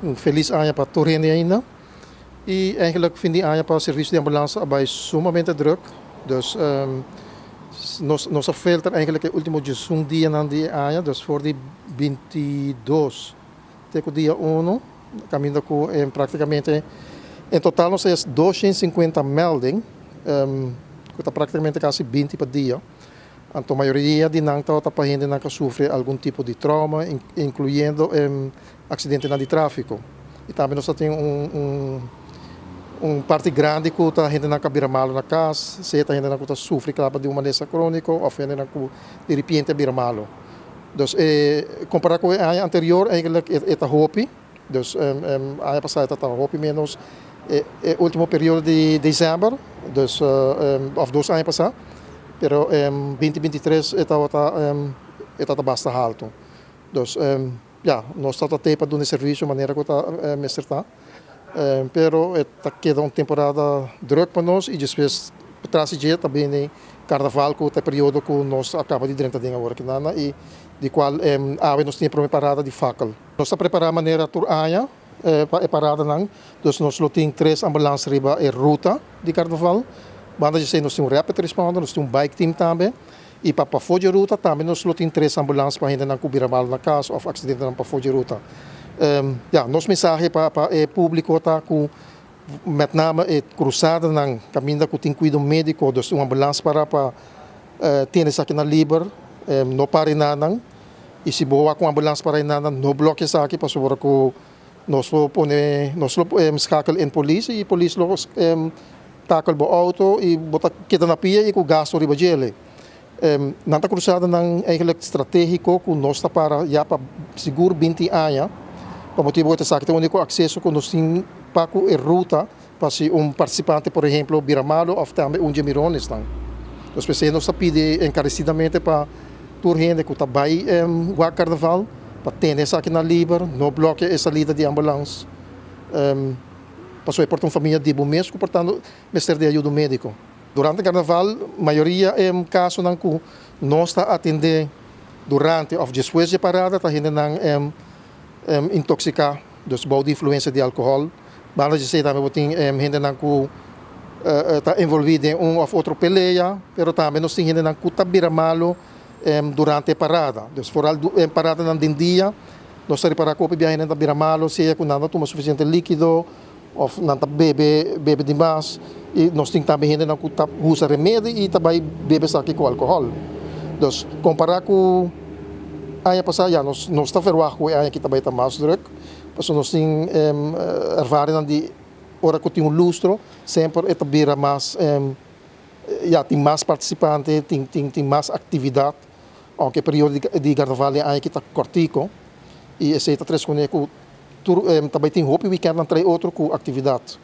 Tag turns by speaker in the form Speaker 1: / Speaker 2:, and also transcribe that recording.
Speaker 1: Un felis aña pa tur hende ainda. I eigenlijk fin di aña pa servisio di ambulans a bai sumamente druk. Dus nos a filter eigenlijk e ultimo 11 dianan di e aña, dus for di 22 te ku dia 1, kaminda ku praktikamente en total nos a 250 melding, ku ta praktikamente kasi 20 pa dia. Anto mayoria di nan tabata pa hendenan ku a sufri algun tipo di trauma, inkluyendo aksidentenan di tráfiko. I tambe nos tin un parti grandi ku ta hendenan ku a bira malu na kas, sea ta hendenan ku ta sufri kaba di un malesa króniko òf hendenan ku di repente a bira malu. Dus kompará ku e aña anterior eigenlijk e ta hopi. Dus aña pasá e tabata hopi ménos e último periodo di desèmber, dus òf 2 aña pasá. Pero 2023 e tabata basta haltu. Dus ja, nos ta pa duna servisio manera ku ta mester ta. Pero ta keda un temporada druk pa nos i despues tras di dje tambe karnaval, ku ta e periodo ku nos a kaba di drenta den awor aki i di kual awe nos tin promé parada di fakkel. Nos ta prepará manera tur aña pa e paradanan, dus nos lo tin tres ambulans riba e ruta di karnaval. Banda di nos tin un rapid responder, nos tin un bike team tambe. I pa pafó di ruta tambe nos lo tin tres ambulans pa hendenan ku bira malu na kas òf aksidentenan pafó di ruta. Ja, nos mensahe pa e públiko ta ku met name e krusadanan kaminda ku tin kuido médiko, dus un ambulans para pa tene esaki na liber, no para einan. I si bo ku ambulans para einan, no blòkia esaki pasobra ku nos lo pone, nos lo schakel in polis i polis lo takel bo outo i bo ta keda na pia i ku gastu riba dje. Nan ta krusadanan eigenlijk stratégiko ku nos ta para ya pa sigur 20 aña, pa motibu ku esaki ta e úniko akseso ku nos tin pa ku e ruta pa si un partisipante, por ehèmpel, bira malu òf tambe un di mironesnan. Dus p'esei nos ta pidi enkaresidamente pa tur hende ku ta bai wak karnaval pa tene esaki na liber, no blòkia e salida di ambulans. Pasobra e por ta un famia di bo mes ku por tanto mester di ayudo médiko. Durante karnaval, mayoria kasonan ku nos ta atendé durante òf despues di parada ta hendenan intoksiká, dus bou di influensia di alkohòl. Banda di esei tambe bo tin hendenan ku ta envolví den un òf otro pelea, pero tambe nos tin hendenan ku ta bira malu durante e parada. Dus vooral paradanan den dia, nos ta ripará ku hopi biaha hende ta bira malu, sea ku nan no tuma sufisiente líkido òf nan ta bebe dimas. I nos tin tambe hendenan ku ta usa remedi i ta bai bebe esaki ku alkohòl. Dus kompará ku aña pasá, ja, nos ta verwagt ku e aña aki ta bai ta mas druk, pasobra nos tin ervaringnan di ora ku tin un lustro, semper e ta bira mas, ja, tin mas partisipante, tin mas aktividat, aunke e periodo di karnaval e aña aki ta kòrtiku i esei ta trese kuné ku tur ta bai tin hopi wikèntnan trae otro ku aktividat.